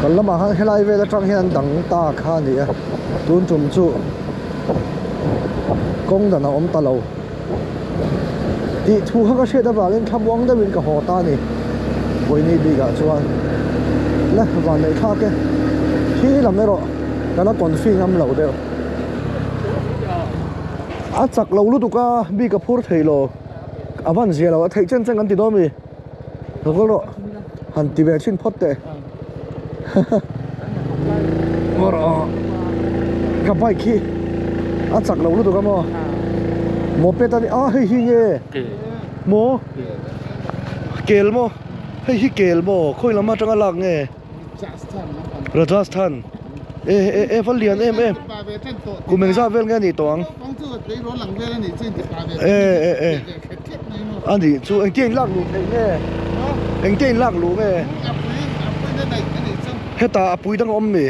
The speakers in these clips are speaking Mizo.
Kan lamah khan helai vel atang hian an dang ta kha a ni a, tun tum chu kawng dan a awm ta lo tih thu kha ka hriat avangin thlamuang deuhin ka haw ta a ni. Vawiini bikah chuan la van neih thlak e, khi lam erawh ka la confi ngam lo deuh. A chak lo lutuk a, bik a phur thei lo, a van zia lo a theih chen chen kan ti dawn mi. Lo kal rawh han ti ve thin phawt teh Ngaw rawh ka bike hi a chak lo lutuk a maw moped a ni a hei hi nge maw kel maw hei hi kel maw khawi lam atanga lak nge Rajasthan e e e va lian em em kum engzat vel nge a nih tawh ang e e e a nih chu engtia in lak luh theih nge engtia in lak luh nge hetah a pui dang a awm mi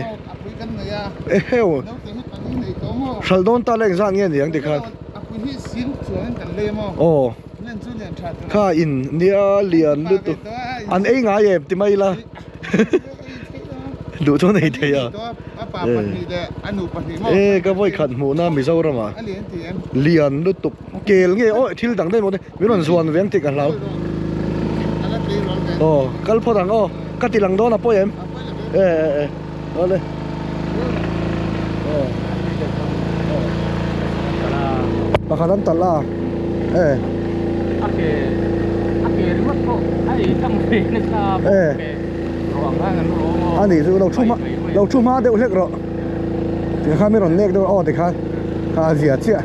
eheu hralh dawn ta la engzat nge ni ang tikhan aw kha in nia lian lutuk an ei ngai em ti mai ila. Duh chu nei thei a. E ka vawi khat hmuh na Mizoram ah lian lutuk kel nge aw thil dang daih maw te min rawn zuan ve ang tih ka hlau. Aw kal phawt ang aw ka ti lang dawn a pawi em e e e awle aw pakhat an talh a e. A ke a ke ringawt pawh a ei tham ve nasa bawk ke ruang khan an rawng aw. A nih chu lo thu hma lo thu hma deuh hlek rawh tikhan mi rawn nek deuh aw tikhan kha a zia chiah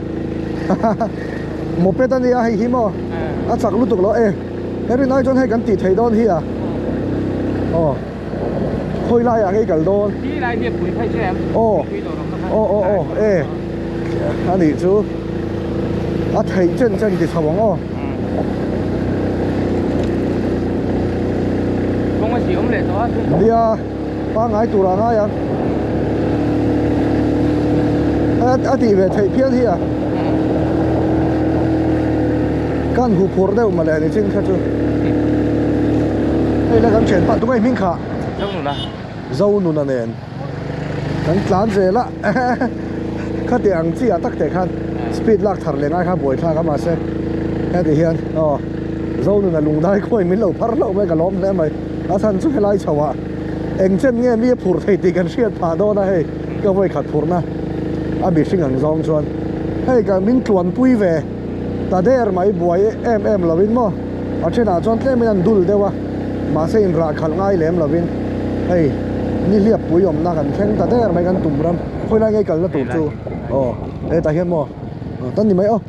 moped a nia hei hi maw a chak lutuk lo e he rin ai chuan hei kan tih theih dawn hi a aw khawi laiah nge i kal dawn aw aw aw aw e a nih chu a theih chen chen ti chho ang aw. Nia pangngai tur a ngai ang a tih ve theih phian hi a kan huphurh deuh mawle ni chin kha chu hei la kan thian pah tunge hming kha Zonuna Zonuna nen kan tlan zel a khati ang chi ah tak te khan speed lak thar leh ngai kha buai thlak a mahse heti hian aw Zonuna lungdai khawi min lo phar hlauh mai ka lawm hle mai a chhan chu helai chho ah eng chen nge mi a phur thei tih kan hriat phah dawn a hei ka vawi khat phurna a mihring ang zawng chuan hei ka min tluan pui ve. Ta der mai buai em em lovin maw a thenah chuan tlemin an dul deuh a mahse inrah khalh ngai lem lovin hei nihliap pui awmna kan thleng ta der mai kan tum ram khawi lai nge kalna tur chu aw hetah hian maw tan ni mai aw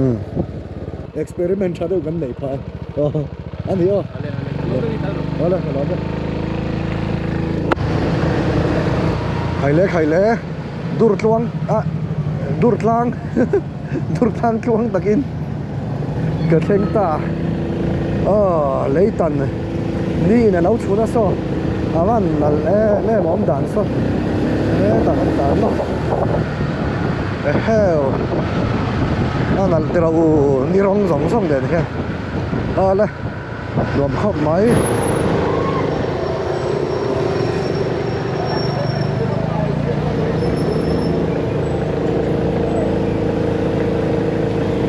umm experiment tha deuh kan neih phah a aw a ni aw awle ka lawm e khaile khaile. Dur tluang ah dur tlang dur tlang tluang takin ka thleng ta aw lei tan ni in a lo chhun a saw a van nalh em em a awm dan saw hetah kan tlan lawk eheu a nalh tiraw u ni rawng zawng zawng nen hian awle. Nuam khawp mai.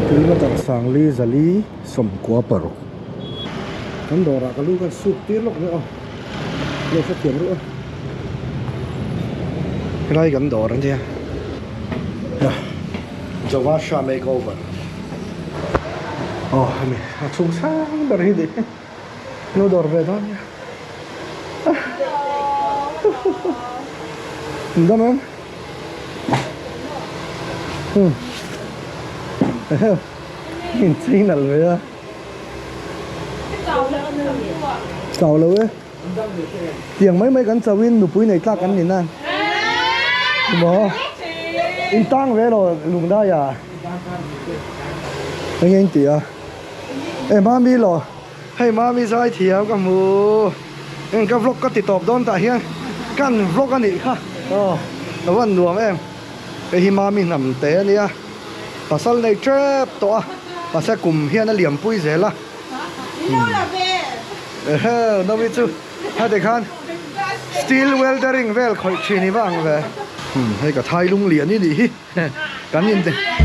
Kilometer sangli zali sawmkua paruk. Kan dawrah ka lu kan suk tir lawk mai aw. Lo hrethiam reuh a. Helai kan dawr ania. Jawasha makeover. Aw hemi a chhung sang ber hi ni lo dawr ve dawn nia in dam em hmm eheu in chei nalh ve a chau lo e tiang mai mai kan chau in nupui nei tlak kan ni na maw in tang ve lo lungdai ah. Eng eng tih a e mami law hei mami zai thiam ka hmu eng ka vlog ka ti tawp dawn tah hian kan vlog a nih kha aw a van nuam em hei hi mami hnam te a nia pasal nei tep tawh a mahse kum hian a liam pui zel a ehe nawi chu heti khan. Steel weldering vel khawih thin i va ang ve. Hmm, hei ka thai lung lian i nih hi. Kan in te.